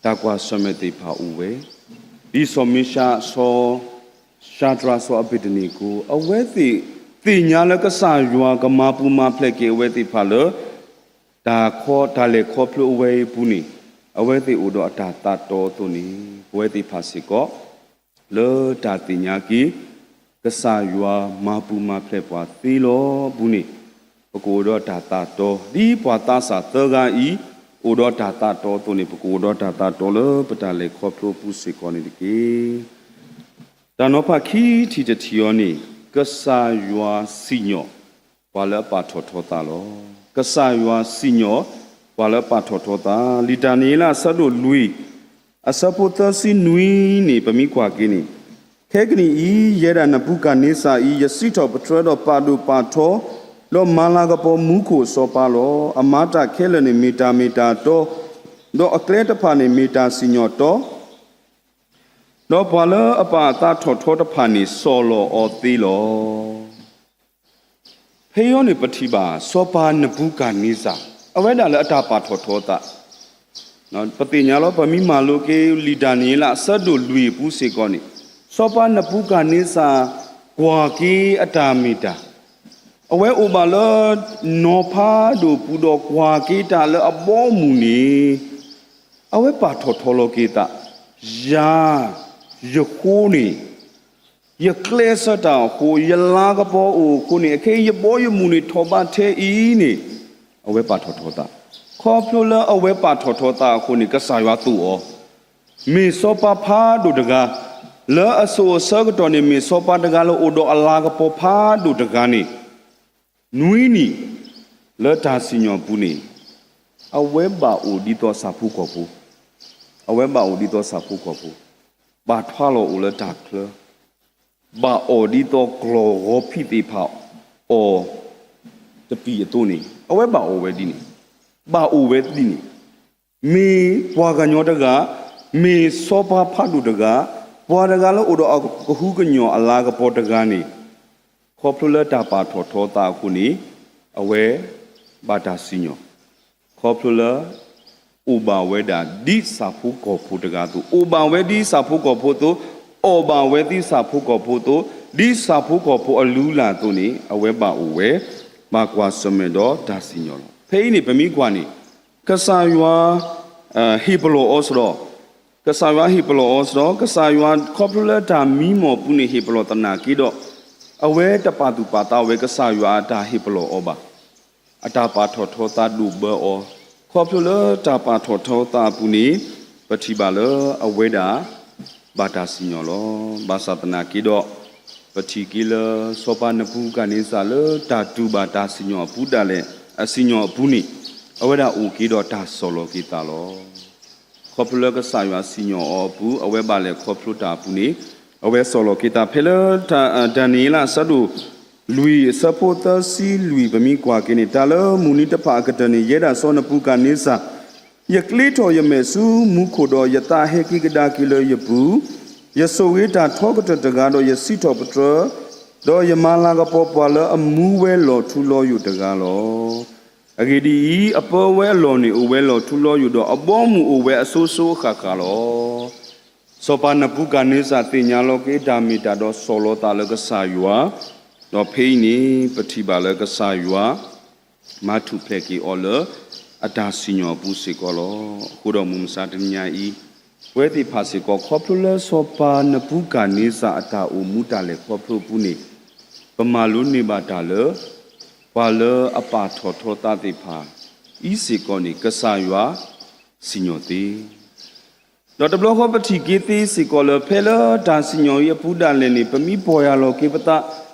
တၢ်ကွၢ်ဆၢၣ်မဲာ်သ့ၣ်တဖၣ်အိၣ်ဝဲ, ဒ်စီၤမ့ၤၡး, စီၤၡၤဒြး, စီၤအဘ့းနကိ အဝဲသ့ၣ် သ့ၣ်ညါလၢကစၢ်ယွၤကမၤပူၤမၤဖျဲးက့ၤအဝဲသ့ၣ်တဖၣ်လၢ တၢ်ခီတၢ်လဲၤခီဖျိအဝဲအံၤအပူၤန့ၣ် အဝဲသ့ၣ်အိၣ်ဒီးအတၢ်သးတီအသိးန့ၣ် ပဝဲသ့ၣ်တဖၣ်စ့ၢ်ကီး လၢတၢ်သ့ၣ်ညါက့ၤ ကစၢ်ယွၤမၤပူၤမၤဖျဲးပှၤသ့လီၤအပူၤန့ၣ် ပကအိၣ်ဒီးတၢ်သးတီ ဒ်ပှၤသးစၢ်သၢဂၤအံၤ အိၣ်ဒီးတၢ်သးတီအသိးန့ၣ် ပကအိၣ်ဒီးတၢ်သးတီလၢပတၢ်လဲၤခီဖျိအပူၤစ့ၢ်ကီးန့ၣ်တက့ၢ်. တၢ်နီၤဖးခံထံၣ်တထံၣ်အံၤန့ၣ် ကစၢ်ယွၤစံၣ်ညီၣ် ပှၤလၢအပာ်ထီၣ်ထီသးလီၤ. ကစၢ်ယွၤစံၣ်ညီၣ် ပှၤလၢအပာ်ထီၣ်ထီသး လံာ်ဒၤနံးယ့လးအဆၢဒိၣ်လွံၢ် အဆၢဖိသၢဆံနွံန့ၣ် ပမ့ၢ်ကွၢ်က့ၤန့ၣ်, ခဲကနံၣ်အံၤ ယဲဒၣ်နဘူၤခၣ်န့စၢ်အံၤ ယစံးထီၣ်ပတြၢၤဒီးပာ်ဒိၣ်ပာ်ထီ ဒီးမၤလၤကပီၤမူခိၣ်စီၤပၤလီၤ. အမၤတၢ်ခဲလၢာ်န့ၣ် မ့ၢ်တၢ်မ့ၢ်တၢ်တီ, ဒီးအကျဲတဖၣ်န့ၣ် မ့ၢ်တၢ်စံၣ်ညီၣ်တီ ဒီးပှၤလၢအပာ်အသးထီၣ်ထီတဖၣ်န့ၣ် စီၢ်လီၤအီၤသ့လီၤ. ဖဲအံၤန့ၣ် ပထံၣ်ဘၣ် စီၤပၤနဘူၤခၣ်န့စၢ် အဝဲဒၣ်လၢအတၢ်ပာ်ထီၣ်ထီသး ပသ့ၣ်ညါလီၤ ပမ့ၢ်မၤလိက့ၤ လံာ်ဒၤနံးယ့လးအဆၢဒိၣ်လွံၢ်အပူၤစ့ၢ်ကီးန့ၣ် စီၤပၤနဘူၤခၣ်န့စၢ် ကွၢ်က့ၤအတၢ်မ့ၢ်တၢ်, အဝဲအိၣ်ဘၣ်လၢ နီၤဖးဒိၣ်ပူၤဒီးကွၢ်က့ၤတၢ်လၢအဘီအမုၢ်န့ၣ် အဝဲပာ်ထီၣ်ထီလီၤက့ၤသး, ယၤ, ယဃိန့ၣ် ယကျဲးစၢးတၢ်အဃိ, ယလၤကပီၤအိၣ်အဃိန့ၣ် အခဲအံၤယဘီယမုၢ်န့ၣ်ထီၣ်ဘးထဲအံၤန့ၣ် အဝဲပာ်ထီၣ်ထီသး. ခီဖျိလၢအဝဲပာ်ထီၣ်ထီသးအဃိန့ၣ် ကစၢ်ယွၤသိၣ်အီၤ မ့ၢ်စီၤပၤဖးဒိၣ်တဂၤ, လၢအစိၤအဆၢကတီၢ်န့ၣ် မ့ၢ်စီၤပၤတဂၤလၢအိၣ်ဒီးအလၤကပီၤဖးဒိၣ်တဂၤန့ၣ် နွံနံၣ် လၢတၢ်စံၣ်ညီၣ်ပူၤန့ၣ် အဝဲဘၣ်အိၣ်ဒ်သိးဆၣ်ဖိကီၢ်ဖိ, အဝဲဘၣ်အိၣ်ဒ်သိးဆၣ်ဖိကီၢ်ဖိ, ဘၣ်ထွါလီၤအိၣ်လၢတၢ်ချၢ, ဘၣ်အီၣ်ဒ်သိးကျီၢ်ဂီၤဖံးသ့ၣ်တဖၣ်အီၣ် တပံာ်အသိးန့ၣ် အဝဲဘၣ်အီၣ်ဝဲဒ်န့ၣ်, ဘၣ်အိၣ်ဝဲဒ်န့ၣ်, မ့ၢ်ပှၤကညီတဂၤ, မ့ၢ်စီၤပၤဖးဒိၣ်တဂၤ, ပှၤတဂၤလၢအိၣ်ဒီးအကဟုကညီၢ်အလၤကပီၤတဂၤန့ၣ်, ခီဖျိလၢတၢ်ပာ်ထီၣ်ထီသးအဃိန့ၣ်, အဝဲဘၣ်တၢ်စံၣ်ညီၣ်, ခီဖျိလၢ အိၣ်ဘၣ်ဝဲဒၣ်ဒ်ဆၣ်ဖိကီၢ်ဖိတဂၤအသိး, အိၣ်ဘၣ်ဝဲဒ်ဆၣ်ဖိကီၢ်ဖိအသိး, အီၣ်ဘၣ်ဝဲဒ်ဆၣ်ဖိကီၢ်ဖိအသိး, ဒ်ဆၣ်ဖိကီၢ်ဖိအလုၢ်အလၢ်အသိးန့ၣ် အဝဲဘၣ်အိၣ်ဝဲ, ဘၣ်ကွၢ်ဆၢၣ်မဲာ်ဒီးတၢ်စံၣ်ညီၣ်လီၤ. ဖဲအံၤန့ၣ် ပမ့ၢ်ကွၢ်န့ၣ်, ကစၢ်ယွၤ ဟ့ၣ်ပလီၢ်အီၤစ့ၢ်ကီး, ကစၢ်ယွၤဟ့ၣ်ပလီၢ်အီၤစ့ၢ်ကီး, ကစၢ်ယွၤခီဖျိလၢတၢ်မံမီၢ်အပူၤန့ၣ် ဟ့ၣ်ပလီၢ်သနာ်က့ဒီး, အဝဲတပာ်သူၣ်ပာ်သးဝဲ ကစၢ်ယွၤအတၢ်ဟ့ၣ်ပလီၢ်အီၤဘၣ်. အတၢ်ပာ်ထီၣ်ထီသးဒိၣ်ဘၢအီၤ, ခီဖျိလၢတၢ်ပာ်ထီၣ်ထီသးအပူၤန့ၣ်, ပထံၣ်ဘၣ်လၢအဝဲဒၣ် ဘၣ်တၢ်စံၣ်ညီၣ်လီၤ. ဘၣ်ဆၣ်သနာ်က့ဒီး, ပထံၣ်က့ၤလၢ စီၤပၤနဘူၤခၣ်နံစၢ်လၢတၢ်တူၢ်ဘၣ်တၢ်စံၣ်ညီၣ်အပူၤဒၣ်လဲာ်, အစံၣ်ညီၣ်အပူၤန့ၣ်, အဝဲဒၣ်အိၣ်က့ၤဒီးတၢ်ဆီၣ်လီၤက့ၤသးလီၤ. ခီဖျိလၢကစၢ်ယွၤစံၣ်ညီၣ်အီၤအပူၤ အဝဲဘၣ်လဲၤခီဖျိတၢ်အပူၤန့ၣ်, အဝဲဆီၣ်လီၤက့ၤသးဖဲလၢ ဒၤနံးယ့လးအဆၢဒိၣ်လွံၢ်အဆၢဖိသၢဆံလွံၢ် ပမ့ၢ်ကွၢ်က့ၤန့ၣ်, တၢ်လၢမုၢ်နံၤတဖၣ်အကတၢၢ်န့ၣ် ယဲဒၣ်စီၤနဘူၤခၣ်နံစၢ်, ယကျ့ထီၣ်ယမဲာ်ဆူမူခိၣ်ဒီး ယသးဟဲက့ၤကဒါက့ၤလၢယပူၤ, ယဆိၣ်ဂ့ၤတၢ်ထီကတၢၢ်တဂၤဒီး ယစံးထီၣ်ပတြၢၤ, ဒီးယမၤလၤကပီၤပှၤလၢအမူဝဲလီၤထူလီၤယိာ်တဂၤလီၤ. အဂ့ၢ်ဒ်အံၤ, အပၢဝဲအလီၢ်န့ၣ်အိၣ်ဝဲလီၤထူလီၤယိာ်ဒီး အဘီအမုၢ်အိၣ်ဝဲအစိၤစိၤအဃၣ်ဃၣ်လီၤ. စီၤပၤနဘူၤခၣ်နံစၢ်သ့ၣ်ညါလီၤက့ၤတၢ်မ့ၢ်တၢ်ဒီးဆီၣ်လီၤသးလၢကစၢ်ယွၤ, ဒီးဖဲအံၤန့ၣ် ပထံၣ်ဘၣ်လၢကစၢ်ယွၤ မၤထူၣ်ဖျဲးက့ၤအီၤလၢ အတၢ်စံၣ်ညီၣ်အပူၤစ့ၢ်ကီးလီၤ. အဃိဒီးမုၢ်မဆါတနံၤညါအံၤ, ပဝဲသ့ၣ်တဖၣ်စ့ၢ်ကီး ခီဖျိလၢစီၤပၤနဘူၤခၣ်နံစၢ်အတၢ်အိၣ်မူတၢ်လဲၤခီဖျိအပူၤန့ၣ်, ပမၤလိန့ၢ်ဘၣ်တၢ်လၢ ပှၤလၢအပာ်ထီၣ်ထီသးသ့ၣ်တဖၣ်အံၤစ့ၢ်ကီးန့ၣ် ကစၢ်ယွၤစံၣ်ညီၣ်သ့ ဒီးတဘျီဃီပထံၣ်က့ၤသ့စ့ၢ်ကီးလၢ ဖဲလၢတၢ်စံၣ်ညီၣ်အံၤအပူၤဒၣ်လဲာ်န့ၣ် ပမ့ၢ်ပီၢ်ယၢ်လီၤက့ၤပသး,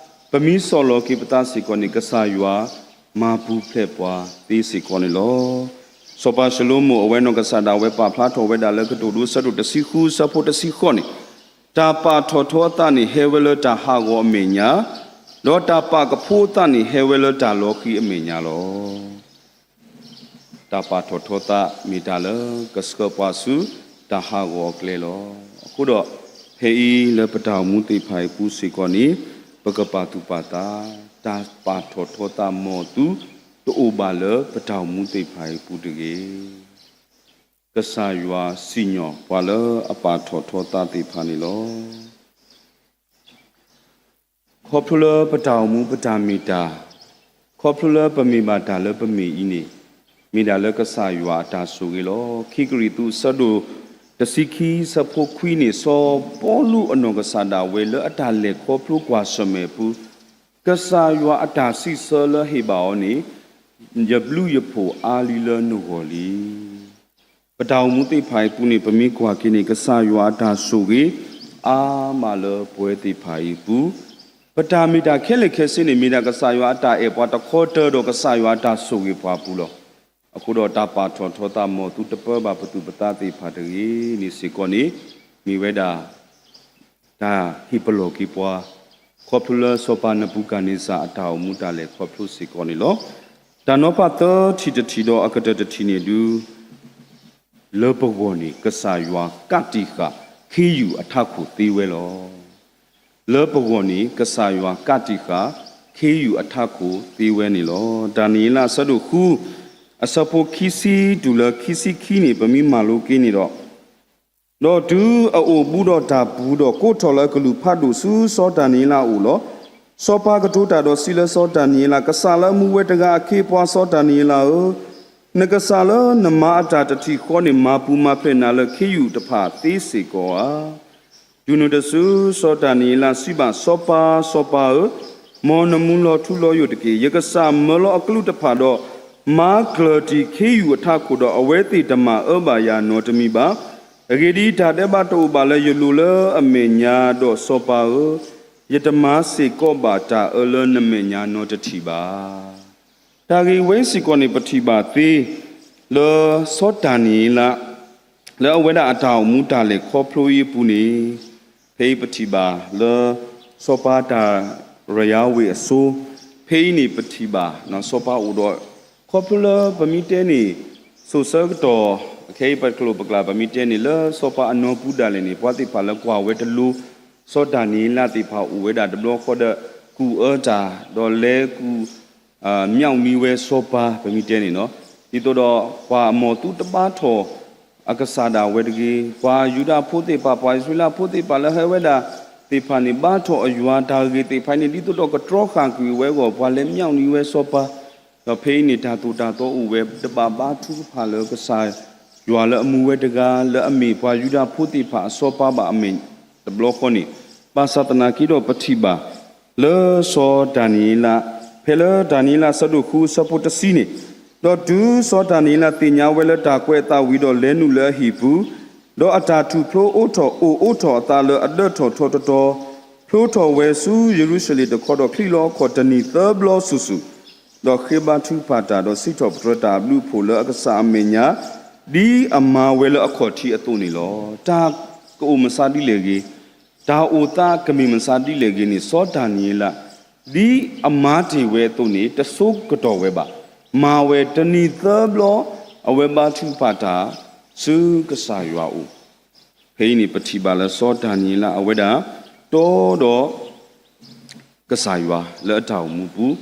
ပမ့ၢ်ဆီၣ်လီၤက့ၤပသးစ့ၢ်ကီးန့ၣ် ကစၢ်ယွၤမၤပူၤဖျဲးပှၤသ့စ့ၢ်ကီးန့ၣ်လီၤ. စီၤပၤၡလိၤမိၣ်အဝဲနီၢ်ကစၢ်ဒၣ်ဝဲပာ်ဖျါထီၣ်ဝဲဒၣ်လၢကတိၤဒိအဆၢဒိၣ်တဆံဃုအဆၢဖိတဆံဃိးန့ၣ်, တၢ်ပာ်ထီၣ်ထီအသးန့ၣ် ဟဲဝဲလၢတၢ်ဟးဂီၤအမဲာ်ညါ, ဒီးတၢ်ပာ်ကဖိအသးန့ၣ် ဟဲဝဲလၢတၢ်လီၤဃံၤအမဲာ်ညါလီၤ. တၢ်ပာ်ထီၣ်ထီသးမ့ၢ်တၢ်လၢကဆှၢပှၤဆူတၢ်ဟးဂီၤအကျဲလီၤ. အဃိဒီး ဖဲအံၤလၢပတၢ်အိၣ်မူသ့ၣ်တဖၣ်အံၤအပူၤစ့ၢ်ကီးန့ၣ် ပကပာ်သူၣ်ပာ်သး တၢ်ပာ်ထီၣ်ထီသးမ်သုတအိၣ်ဘၣ်လၢပတၢ်အိၣ်မူသ့ၣ်တဖၣ်အံၤအပူၤတဂ့ၤ. ကစၢ်ယွၤစံၣ်ညီၣ်ပှၤလၢအပာ်ထီၣ်ထီသးသ့ၣ်တဖၣ်န့ၣ်လီၤ. ခီဖျိလၢပတၢ်အိၣ်မူပတၢ်မ့ၢ်တၢ်, ခီဖျိလၢပမ့ၢ်ဘၣ်တၢ်လၢပမ့ၢ်အံၤန့ၣ် မ့ၢ်ဒၣ်လၢကစၢ်ယွၤအတၢ်ဆိၣ်ဂ့ၤလီၤ. ခံကရံၣ်သူးအဆၢဒိၣ်တဆံခံအဆၢဖိခွံန့ၣ် စီၤပီလူးအနီၢ်ကစၢ်ဒၣ်ဝဲလၢအတၢ်လဲၤခီဖျိကွၢ်ဆၢၣ်မဲာ်အပူၤ, ကစၢ်ယွၤအတၢ်စံးဆၢလၢဟ့ၣ်ဘၣ်အီၤန့ၣ်, ယဘျုးယဖှိၣ်အါလံလၢနဂီၢ်လံ. ပတၢ်အိၣ်မူသ့ၣ်တဖၣ်အံၤအပူၤန့ၣ် ပမ့ၢ်ကွၢ်က့ၤန့ၣ် ကစၢ်ယွၤအတၢ်ဆိၣ်ဂ့ၤအါမးလၢပဝဲသ့ၣ်တဖၣ်အံၤအပူၤ, ပတၢ်မ့ၢ်တၢ်ခဲလၢာ်ခဲဆ့န့ၣ် မ့ၢ်ဒၣ်ကစၢ်ယွၤအတၢ်အဲၣ်ပှၤတခီတၢၤဒီးကစၢ်ယွၤအတၢ်ဆိၣ်ဂ့ၤပှၤအပူၤလီၤ. အဃိဒီးတၢ်ပာ်ထီၣ်ထီသးမ်သုတပၢဘၣ်ပသူၣ်ပသးသ့ၣ်တဖၣ်တဂ့ၤန့ၣ်စ့ၢ်ကီးန့ၣ် မ့ၢ်ဝဲဒၣ် တၢ်ဟ့ၣ်ပလီၢ်က့ၤပှၤ, ခီဖျိလၢစီၤပၤနဘူၤခၣ်နံစၢ်အတၢ်အိၣ်မူတၢ်လဲၤခီဖျိစ့ၢ်ကီးန့ၣ်လီၤ. တၢ်နီၤဖးသၢထံၣ်တထံၣ်ဒီးအကတၢၢ်တထံၣ်န့ၣ်ဒုး လၢပဂီၢ်န့ၣ် ကစၢ်ယွၤကးတံာ်ဃာ်ခ့ယုၢ်အထးခိၣ်သ့ဝဲလီၤ. လၢပဂီၢ်န့ၣ် ကစၢ်ယွၤကးတံာ်ဃာ် ခ့ယုၢ်အထးခိၣ်သ့ဝဲန့ၣ်လီၤ. ဒၤနံးယ့လးအဆၢဒိၣ်ဃု အဆၢဖိခံဆံတုၤလၢခံဆံခံန့ၣ် ပမ့ၢ်မၤလိက့ၤန့ၣ်ဒီး, ဒီးတုၤအအိၣ်ဘူးဒီးတၢ်ပူၤဒီး ကိးထီၣ်လၢအကလုၢ်ဖးဒိၣ်ဆူစီၤဒၤနံးယ့လးအအိၣ်လီၤ. စီၤပၤကတိၤတၢ်ဒီးစံးလၢစီၤဒၤနံးယ့လး, ကစၢ်လၢအမူဝဲတဂၤအခ့အပှၤစီၤဒၤနံးယ့လးဧၢ, နကစၢ်လၢနမၤအတၢ်တထံၣ်ဃီန့ၣ် မၤပူၤမၤဖျဲးနၤလၢခ့ယုၢ်တဖၣ်သ့စ့ၢ်ကီးဧါ. တုၤနုၤတစု စီၤဒၤနံးယ့လးစံးဘၣ်စီၤပၤ, စီၤပၤဧၢ, မ်နမူလီၤထူလီၤယိာ်တက့ၢ်. ယကစၢ်မၢလီၤအကလူးတဖၣ်ဒီး မၤကျၢၤတံၢ်ခ့ယုၢ်အထးခိၣ်ဒီး အဝဲသ့ၣ်တမၤအၢဘၣ်ယၤနီတမံၤဘၣ်. အဂ့ၢ်ဒ်အံၤ, တၢ်ဒဲးဘးတအိၣ်ဘၣ်လၢယလိၤလၢအမဲာ်ညါဒီးစီၤပၤဧၢ, ယတမၤစ့ၢ်ကီးဘၣ်တၢ်အၢလၢနမဲာ်ညါနီတထံၣ်ဘၣ်. တၢ်ဂ့ၢ်ဝဲစ့ၢ်ကီးန့ၣ် ပထံၣ်ဘၣ်သ့ လၢစီၤဒၤနံးယ့လး လၢအဝဲဒၣ်အတၢ်အိၣ်မူတၢ်လဲၤခီဖျိအံၤအပူၤန့ၣ်, ဖဲအံၤပထံၣ်ဘၣ်လၢ စီၤပၤတၢ်ရယါဝ့ၤအစိၤ, ဖဲအံၤန့ၣ်ပထံၣ်ဘၣ် စီၤပၤအိၣ်ဒီး ခီဖျိလၢပမ့ၢ်တဲန့ၣ် စိၤဆၢကတီၢ် ခဲအံၤပကျိာ်ပကျါ ပမ့ၢ်တဲန့ၣ် လၢစီၤပၤအနီၢ်ပူၤဒၣ်လဲာ်န့ၣ် ပှၤသ့ၣ်တဖၣ်လၢကွၢ်ဝဲတလိၤ စီၤဒၤနံးယ့လးသ့ၣ်တဖၣ်အိၣ်ဝဲဒၣ်တဘျီဃီဒီး ကူၣ်အၢတၢ် ဒီးလဲၤကူၣ် မၠၣ်အူနံဝဲစီၤပၤ ပမ့ၢ်တဲန့ၣ်လီၤ. ဒ်သိးဒီးပှၤအမီၢ်သူတဘါထီၣ်အကစၢ်ဒၣ်ဝဲတဂ့ၤ, ပှၤယူဒၤဖိသ့ၣ်တဖၣ် ပှၤအံၣ်စရ့လးဖိသ့ၣ်တဖၣ်လၢဟဲဝဲဒၣ်သ့ၣ်တဖၣ်န့ၣ် ဘါထီၣ်အယွၤတၢ်ဂ့ၢ်သ့ၣ်တဖၣ်န့ၣ် ဒ်သိးဒီးကတြီဃာ်ကွံာ်ဝဲအဂီၢ် ပှၤလဲၤမၠၣ်အူနံဝဲစီၤပၤ ဒီးဖဲအံၤန့ၣ် တၢ်သိၣ်တၢ်သီအိၣ်ဝဲ တဘၣ်ဘါထုကဖၣ်လၢကစၢ်ယွၤလၢအမူဝဲတဂၤ လၢအမ့ၢ်ပှၤယူဒၤဖိသ့ၣ်တဖၣ်အစီၤပၤဘၣ်အမဲာ်တဘျီဃီန့ၣ်, ဘၣ်ဆၣ်သနာ်က့ဒီးပထံၣ်ဘၣ် လၢစီၤဒၤနံးယ့လး ဖဲလၢဒၤနံးယ့လးဆၢဒိၣ်ဃုဆၢဖိတဆံန့ၣ်, ဒီးတုၤစီၤဒၤနံးယ့လးသ့ၣ်ညါဝဲလၢတၢ်ကွဲးအသးဝံၤဒီးလဲၤနုာ်လၢအဟံၣ်ပူၤ, ဒီးအတၢ်ထူၣ်ဖျိအိးထီၣ်အိၣ်အိးထီၣ်အသးလၢအဒၢးထီၣ်ထီတတီၤ, ဖျိထီၣ်ဝဲဆူယရူၤၡလ့ၣ်တခီဒီးချံးလီၤအခီၣ်တနံၣ်သၢဘျီစုာ်စုာ်, ဒီးဃ့ဘါထုကဖၣ်တၢ် ဒီးစံးထီၣ်ပတြၢၤတၢ်အဘျုးအဖှိၣ်လၢအကစၢ်အမဲာ်ညါ, ဒ်အမၤဝဲလၢအခီၣ်ထံးအသိးန့ၣ်လီၤ. တၢ်ကအိၣ်မဆါဒ်လဲၣ်ဂ့ၤ, တၢ်အိၣ်သးကမ့ၢ်မဆါဒ်လဲၣ်ဂ့ၤန့ၣ် စီၤဒၤနံးယ့လး ဒ်အမၤတ့ၢ်ဝဲအသိးန့ၣ် တဆိကတီၢ်ဝဲဘၣ်. မၤဝဲတနံၣ်သၢဘျီ အဝဲဘါထုကဖၣ်တၢ်ဆူကစၢ်ယွၤအအိၣ်. ဖဲအံၤန့ၣ် ပထံၣ်ဘၣ်လၢစီၤဒၤနံးယ့လး အဝဲဒၣ်တီဒီး ကစၢ်ယွၤလၢအတၢ်အိၣ်မူပူၤ,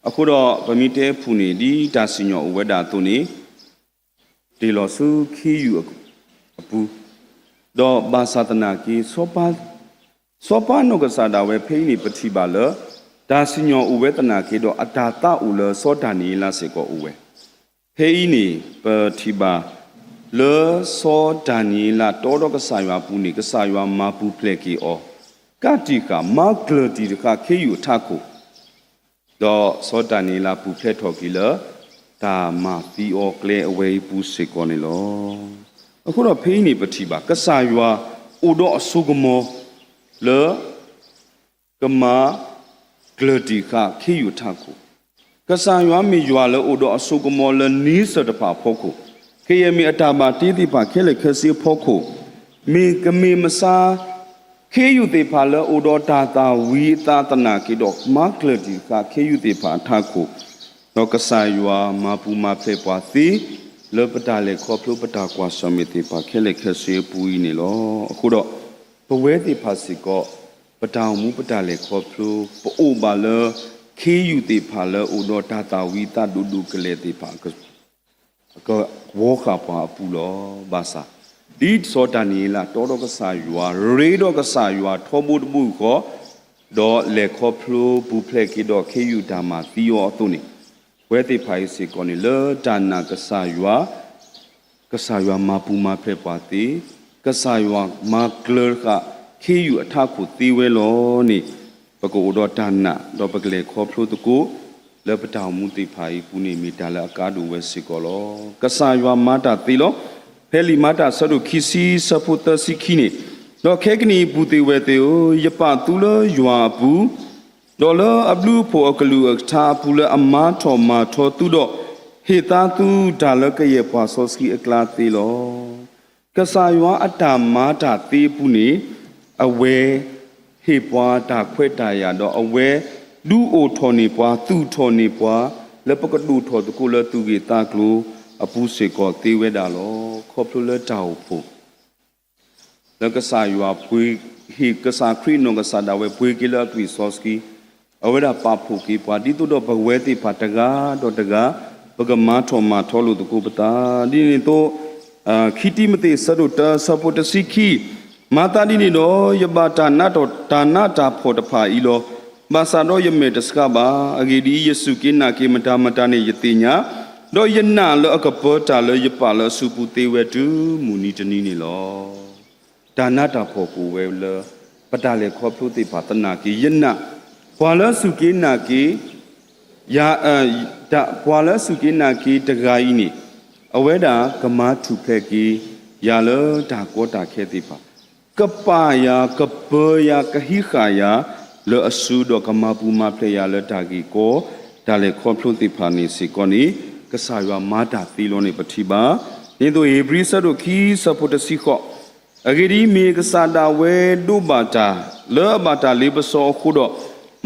အဃိဒီးပမ့ၢ်တဲဖုၣ်န့ၣ် ဒ်တၢ်စံၣ်ညီၣ်အိၣ်ဝဲဒၣ်အသိးန့ၣ် တ့ၢ်လီၤဆူခ့ယုၢ်အပူၤ, ဒီးဘၣ်ဆၣ်သနာ်က့ စီၤပၤနီၢ်ကစၢ်ဒၣ်ဝဲဖဲအံၤန့ၣ် ပထံၣ်ဘၣ်လၢ တၢ်စံၣ်ညီၣ်အိၣ်ဝဲသနာ်က့ဒီး အတၢ်သးအိၣ်လၢစီၤဒၤနံးယ့လးစ့ၢ်ကီးအိၣ်ဝဲ. ဖဲအံၤန့ၣ် ပထံၣ်ဘၣ် လၢစီၤဒၤနံးယ့လးတီဒီးကစၢ်ယွၤအပူၤန့ၣ် ကစၢ်ယွၤမၤပူၤဖျဲးက့ၤအီၤ ကးတံာ်ဃာ် မၤကျၢၤတံာ်ဃာ်ခ့ယုၢ်အထးခိၣ် ဒီးစီၤဒၤနံးယ့လးပူၤဖျဲးထီၣ်က့ၤလၢ တၢ်မၤသံအီၤကျဲအဝဲအံၤပူၤစ့ၢ်ကီးန့ၣ်လီၤ. အဃိဒီးဖဲအံၤန့ၣ်ပထံၣ်ဘၣ် ကစၢ်ယွၤအိၣ်ဒီးအစိကမီၤလၢ ကမၤကျၢၤတံာ်ဃာ်ခ့ယုၢ်အထးခိၣ်, ကစၢ်ယွၤမ့ၢ်ယွၤလၢအိၣ်ဒီးအစိကမီၤလၢနံစၢၢ်တဖၣ်အဖီခိၣ်, ကယဲၢ်မ့ၢ်အတၢ်ဘၣ်တ့သ့ၣ်တဖၣ်ခဲလၢာ်ခဲဆ့အဖီခိၣ်, မ့ၢ်ကမ့ၢ်မဆါ ခ့ယုၢ်သ့ၣ်တဖၣ်လၢအိၣ်ဒီးတၢ်သၣ်ဝံၤအသးသနာ်က့ဒီး မၤကျၢၤတံာ်ဃာ်ခ့ယုၢ်သ့ၣ်တဖၣ်အထးခိၣ်, ဒီးကစၢ်ယွၤမၤပူၤမၤဖျဲးပှၤသ့ လၢပတၢ်လဲၤခီဖျိပတၢ်ကွၢ်ဆၢၣ်မဲာ်သ့ၣ်တဖၣ်ခဲလၢာ်ခဲဆ့အပူၤအံၤန့ၣ်လီၤ. အဃိဒီး ပဝဲသ့ၣ်တဖၣ်စ့ၢ်ကီး ပတၢ်အိၣ်မူပတၢ်လဲၤခီဖျိ ပအိၣ်ဘၣ်လၢခ့ယုၢ်သ့ၣ်တဖၣ်လၢအိၣ်ဒီးတၢ်သၣ်ဝံၤအသးဒိၣ်ဒိၣ်ကလဲာ်သ့ၣ်တဖၣ် ကဝီဃာ်ပှၤအပူၤလီၤ. ဘၣ်ဆၣ် ဒ်စီၤဒၤနံးယ့လးတီဒီးကစၢ်ယွၤ ရ့ဒီးကစၢ်ယွၤထီဘိတဘိယူၢ်ဃီ ဒီးလဲၤခီဖျိပူၤဖျဲးက့ၤဒီးခ့ယုၢ်တၢ်မၤသံအီၤအသိးန့ၣ်, ပဝဲသ့ၣ်တဖၣ်အံၤစ့ၢ်ကီးန့ၣ် လၢတၢ်နာ်ကစၢ်ယွၤ ကစၢ်ယွၤမၤပူၤမၤဖျဲးပှၤသ့, ကစၢ်ယွၤမၤကျၢၤဃာ်ခ့ယုၢ်အထးခိၣ်သ့ဝဲလီၤန့ၣ်, ပကအိၣ်ဒီးတၢ်နာ် ဒီးပကလဲၤခီဖျိသကိး လၢပတၢ်အိၣ်မူသ့ၣ်တဖၣ်အံၤအပူၤန့ၣ် မ့ၢ်တၢ်လၢအကါဒိၣ်ဝဲစ့ၢ်ကီးလီၤ. ကစၢ်ယွၤမၤတၢ်သ့လီၤ. ဖဲလံာ်မၤတၢ်အဆၢဒိၣ်ခံဆံ အဆၢဖိသၢဆံခံန့ၣ်, ဒီးခဲကနံၣ်အံၤပုၢ်သ့ၣ်ဝဲၢ်သ့ၣ်ဧၢ, ယပာ်သုလၢယွၤအပူၤ ဒီးလၢအဘျုးအဖှိၣ်အကလုၢ်အကထါအပူၤလၢအမၤထီၣ်မၤထီသုဒီး ဟ့ၣ်သါသုတၢ်လၢကယဲၢ်ပှၤစီဆှံအကျါသ့လီၤ. ကစၢ်ယွၤအတၢ်မၤတၢ်သ့အပူၤန့ၣ်, အဝဲဟ့ၣ်ပှၤတၢ်ခွဲးတၢ်ယာ်ဒီးအဝဲဒုးအိၣ်ထီၣ်န့ၢ်ပှၤ သူၣ်ထီၣ်န့ၢ်ပှၤ လၢပကဒိၣ်ထီၣ်သကိးလၢသူၣ်ဂ့ၢ်သးကျိၤအပူၤစ့ၢ်ကီးသ့ဝဲဒၣ်လီၤ. ခီဖျိလၢတၢ်အိၣ်ဖှိၣ် လၢကစၢ်ယွၤပှ့ၤဟ့ၣ် ကစၢ်ခရံာ်အနီၢ်ကစၢ်ဒၣ်ဝဲပှ့ၤက့ၤလၢအသွံၣ်စီဆှံ, အဝဲဒၣ်ပာ်ဖှိၣ်က့ၤပှၤ ဒ်သိးဒီးပဝဲသ့ၣ်တဖၣ်တဂၤဒီးတဂၤ ပကမၤထီၣ်မၤထီလိာ်သကိးပသး, ဒ်န့ၣ်အသိး ခံတံၤမသ့း အဆၢဒိၣ်တၢ အဆၢဖိတဆံခံ, မၤသးဒ်န့ၣ်ဒီး ယဘၣ်တၢ်နးတၢ်ဖှီၣ်တဖၣ်အံၤလီၤ. ဘၣ်ဆၣ်ဒီးယမဲာ်တဆှးဘၣ်. အဂ့ၢ်ဒ်အံၤ, ယစူၢ်က့ၤနာ်က့ၤမတၤမတၤန့ၣ်ယသ့ၣ်ညါ, ဒီးယနာ်လၢအကပၢတၢ်လၢယပာ်လၢအစုပူၤသ့ဝဲတုၤမုၢ်နံၤတနံၤန့ၣ်လီၤ. တၢ်နးတၢ်ဖှီၣ်ကအိၣ်ဝဲလၢ ပတၢ်လဲၤခီဖျိသ့ၣ်တဖၣ်သနာ်က့ ယနာ်, ပှၤလၢစူၢ်က့ၤနာ်က့ၤ ယၤ, ပှၤလၢစူၢ်က့ၤနာ်က့ၤတဂၤအံၤန့ၣ် အဝဲဒၣ်ကမၤထူၣ်ဖျဲးက့ၤယၤလၢတၢ်ကီတၢ်ခဲသ့ၣ်တဖၣ်, ကပာ်ယၤ ကပၢယၤ ကဟံးဃာ်ယၤ လၢအစုဒီးကမၤပူၤမၤဖျဲးယၤလၢတၢ်ဂ့ၢ်ကီ တၢ်လဲၤခီဖျိသ့ၣ်တဖၣ်န့ၣ်စ့ၢ်ကီးန့ၣ် ကစၢ်ယွၤမၤတၢ်သ့လီၤန့ၣ်ပထံၣ်ဘၣ်. ဒ်သိးဧ့ၤဘြံၤဆၢဒိၣ်ခံဆၢဖိတဆံဃိး, အဂ့ၢ်ဒ်အံၤ, မ့ၢ်ကစၢ်ဒၣ်ဝဲဒိးဘၣ်တၢ်လၢအဘၣ်တၢ်လ့ပစီအဃိဒီး,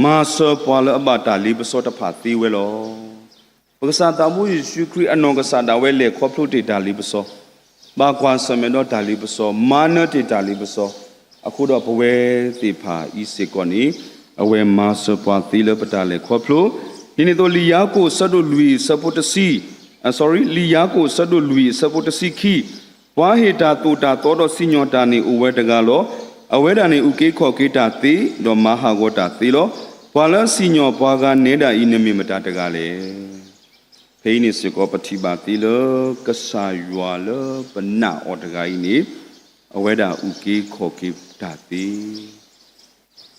မၤစၢၤပှၤလၢအဘၣ်တၢ်လ့ပစီတဖၣ်သ့ဝဲလီၤ. ပကစၢ်သးဘိယ့ၣ်ၡူးခရံာ်အနီၢ်ကစၢ်ဒၣ်ဝဲလဲၤခီဖျိတ့ၢ်တၢ်လ့ပစီ, ဘၣ်ကွၢ်ဆၢၣ်မဲာ်ဒီးတၢ်လ့ပစီ, မၤနၢၤတ့ၢ်တၢ်လ့ပစီ, အဃိဒီးပဝဲသ့ၣ်တဖၣ်အံၤစ့ၢ်ကီးန့ၣ် အဝဲမၤစၢၤပှၤသ့လၢပတၢ်လဲၤခီဖျိ, ဒ်န့ၣ်အသိး လံာ်ယၤကိာ်အဆၢဒိၣ်လွံၢ်အဆၢဖိတဆံ, အ, လံာ်ယၤကိာ်အဆၢဒိၣ်လွံၢ်အဆၢဖိတဆံခံ, ပှၤဟ့ၣ်တၢ်သိၣ်တၢ်သီဒီးစံၣ်ညီၣ်တၢ်န့ၣ်အိၣ်ဝဲတဂၤလီၤ. အဝဲဒၣ်န့ၣ် အုၣ်က့ၤခီၣ်က့ၤတၢ်သ့, ဒီးမၤဟးဂီၤတၢ်သ့လီၤ. ပှၤလၢစံၣ်ညီၣ်ပှၤဂၤနဲဒၣ်အံၤ နမ့ၢ်မတၤတဂၤလဲၣ်. ဖဲအံၤန့ၣ်စ့ၢ်ကီး ပထံၣ်ဘၣ်သ့လၢ ကစၢ်ယွၤလၢပနာ်အီၤတဂၤအံၤန့ၣ် အဝဲဒၣ်အုၣ်က့ၤခီၣ်က့ၤတၢ်သ့,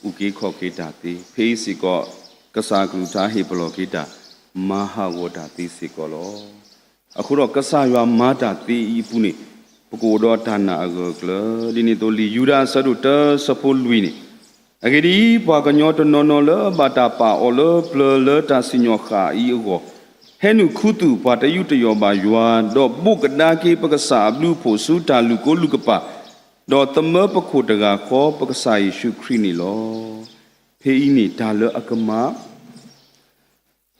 အုၣ်က့ၤခီၣ်က့ၤတၢ်သ့, ဖဲအံၤစ့ၢ်ကီး ကစၢ်အကလုၢ်ကထါဟ့ၣ်ပလီၢ်က့ၤတၢ် မၤဟးဂီၤတၢ်သ့စ့ၢ်ကီးလီၤ. အဃိဒီးကစၢ်ယွၤမၤတၢ်သ့အံၤအပူၤန့ၣ် ပကအိၣ်ဒီးတၢ်နာ်အဂၢၢ်အကျၢၤ, ဒ်န့ၣ်အသိး လံာ်ယူဒၤအဆၢဒိၣ်တၢအဆၢဖိလွံၢ်န့ၣ်, အဂ့ၢ်ဒ်အံၤ, ပှၤကညီတနီၤနီၤလၢဘၣ်တၢ်ပာ်အီၤလၢပျၢၤလၢတၢ်စံၣ်ညီၣ်ဃၣ်အံၤအဂီၢ်, ဟဲနုာ်ခူသူၣ်ပှၤတယူးတယီၣ်ဘၣ်ယွၤ, ဒီးဘိးကဒါက့ၤပကစၢ်အဘျုးအဖှိၣ်ဆူတၢ်လုၢ်ကိလုၢ်ကပာ်, ဒီးသမၢပခိၣ်တဂၤဃီ ပကစၢ်ယ့ၣ်ၡူးခရံာ်န့ၣ်လီၤ. ဖဲအံၤန့ၣ် တၢ်လၢအကမၤ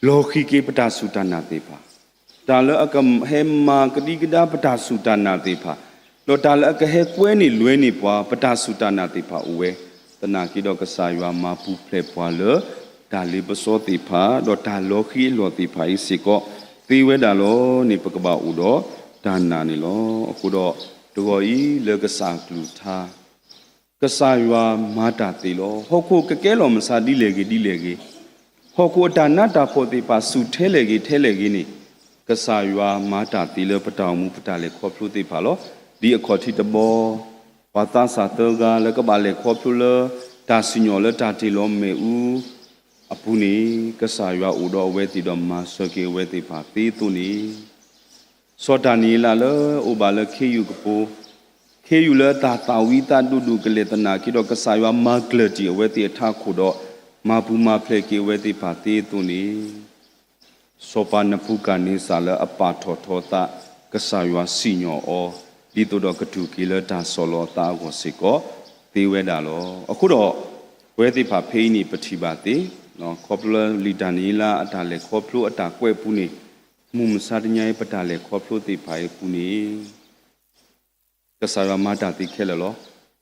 လီၤဃံၤက့ၤပတၢ်စူၢ်တၢ်နာ်သ့ၣ်တဖၣ်, တၢ်လၢအကဟဲမၤကဒံကဒါပတၢ်စူၢ်တၢ်နာ်သ့ၣ်တဖၣ်, ဒီးတၢ်လၢအကဟဲကွဲန့ၢ်လွဲန့ၢ်ပှၤ ပတၢ်စူၢ်တၢ်နာ်သ့ၣ်တဖၣ်အိၣ်ဝဲ, သနာ်က့ဒီးကစၢ်ယွၤမၤပူၤဖျဲးပှၤလၢ တၢ်လ့ပစီသ့ၣ်တဖၣ် ဒီးတၢ်လီၤဃံၤအလီၢ်သ့ၣ်တဖၣ်အံၤစ့ၢ်ကီး သ့ဝဲဒၣ်လီၤန့ၣ် ပကဘၣ်အိၣ်ဒီးတၢ်နာ်န့ၣ်လီၤ. အဃိဒီး တဂီၤအံၤလၢကစၢ်အကလုၢ်ကထါ ကစၢ်ယွၤမၤတၢ်သ့လီၤ. ဟီၣ်ခိၣ်ကကဲလီၤမုၢ်ဆါဒ်လဲၣ်ဂ့ၤဒ်လဲၣ်ဂ့ၤ, ဟီၣ်ခိၣ်အတၢ်နးတၢ်ဖှီၣ်သ့ၣ်တဖၣ်ဆူၣ်ထဲလဲၣ်ဂ့ၤထဲလဲၣ်ဂ့ၤန့ၣ်, ကစၢ်ယွၤမၤတၢ်သ့လၢပတၢ်အိၣ်မူပတၢ်လဲၤခီဖျိသ့ၣ်တဖၣ်လီၤ. ဒ်အခီၣ်ထံးတဘီ ပှၤသးစၢ်သၢဂၤလၢကဘၣ်လဲၤခီဖျိလၢ တၢ်စံၣ်ညီၣ်လၢတၢ်တ့ၢ်လီၤမ့ၣ်အူအပူၤန့ၣ်, ကစၢ်ယွၤအိၣ်ဒီးအဝဲသ့ၣ်ဒီးမၤစၢၤက့ၤအဝဲသ့ၣ်တဖၣ်သ့အသိးန့ၣ် စီၤဒၤနံးယ့လးလၢအိၣ်ဘၣ်လၢခ့ယုၢ်ကပိာ်, ခ့ယုၢ်လၢအတၢ်သၣ်ဝံၤသးဒိၣ်ဒိၣ်ကလဲာ်သနာ်က့ဒီး ကစၢ်ယွၤမၤကျၢၤတံၢ်အဝဲသ့ၣ်အထးခိၣ်ဒီး မၤပူၤမၤဖျဲးက့ၤအဝဲသ့ၣ်တဖၣ်သ့အသိးန့ၣ်, စီၤပၤနဘူၤခၣ်နံစၢ်လၢအပာ်ထီၣ်ထီသး ကစၢ်ယွၤစံၣ်ညီၣ်အီၤ ဒ်သိးဒီးကတူၢ်က့ၤလၢတၢ်ဆီၣ်လီၤအသးအဂီၢ်စ့ၢ်ကီး သ့ဝဲဒၣ်လီၤ. အဃိဒီး ပဝဲသ့ၣ်တဖၣ်ဖဲအံၤန့ၣ် ပထံၣ်ဘၣ်သ့, ခီဖျိလၢလံာ်ဒၤနံးယ့လးအတၢ်လဲၤခီဖျိအတၢ်ကွဲးအပူၤန့ၣ်, မုၢ်မဆါတနံၤအံၤ ပတၢ်လဲၤခီဖျိသ့ၣ်တဖၣ်အံၤအပူၤန့ၣ် ကစၢ်ယွၤမၤတၢ်သ့ခဲလၢာ်လီၤ.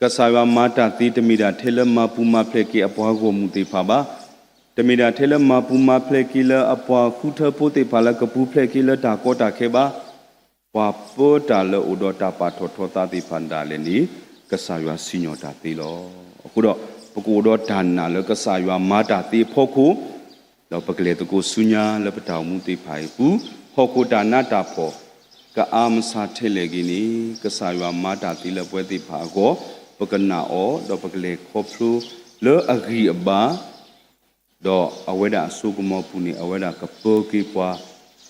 ကစၢ်ယွၤမၤတၢ်သ့တမ့ၢ်ဒၣ်ထဲလၢမၤပူၤမၤဖျဲးက့ၤအပှၤဂီၢ်မုၢ်သ့ၣ်တဖၣ်ဘၣ်. တမ့ၢ်ဒၣ်ထဲလၢမၤပူၤမၤဖျဲးက့ၤလၢအပှၤဃုထၢဖိသ့ၣ်တဖၣ်လၢကပူၤဖျဲးက့ၤလၢတၢ်ကီတၢ်ခဲဘၣ်. ပှၤပၢတၢ်လၢအိၣ်ဒီးတၢ်ပာ်ထီၣ်ထီသးသ့ၣ်တဖၣ်ဒၣ်လဲာ်န့ၣ် ကစၢ်ယွၤစံၣ်ညီၣ်တၢ်သ့လီၤ. အဃိဒီး ပကအိၣ်ဒီးတၢ်နာ်လၢကစၢ်ယွၤမၤတၢ်သ့အဖီခိၣ် ဒီးပကလဲၤသကိးဆူညါလၢပတၢ်အိၣ်မူသ့ၣ်တဖၣ်အံၤအပူၤ, ဟီၣ်ခိၣ်တၢ်နးတၢ်ဖှီၣ် ကအါမဆါထဲလဲၣ်ဂ့ၤန့ၣ်, ကစၢ်ယွၤမၤတၢ်သ့လၢပဝဲသ့ၣ်တဖၣ်အဂီၢ်, ပကနာ်အီၤ ဒီးပကလဲၤခီဖျိလၢအဂံၢ်အဘါ, ဒီးအဝဲဒၣ်အစိကမီၤပူၤန့ၣ် အဝဲဒၣ်ကပၢက့ၤပှၤ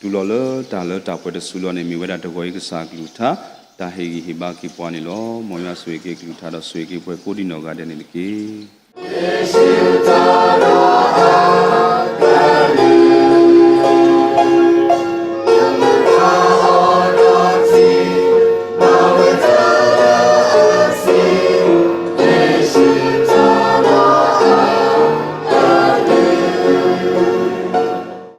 တုၤလီၤလၢတၢ်လၢတၢ်ပှဲၤတစုလီၤန့ၣ် မ့ၢ်ဝဲဒၣ်တဂီၤအံၤကစၢ်အကလုၢ်ကထါ တၢ်ဟ့ၣ်ဂံၢ်ဟ့ၣ်ဘါက့ၤပှၤန့ၣ်လီၤ. မ်ယွၤဆိၣ်ဂ့ၤက့ၤအကလုၢ်ကထါဒီးဆိၣ်ဂ့ၤက့ၤပှၤကိးဒံနီၢ်ဂၤဒဲးန့ၣ်တက့ၢ်.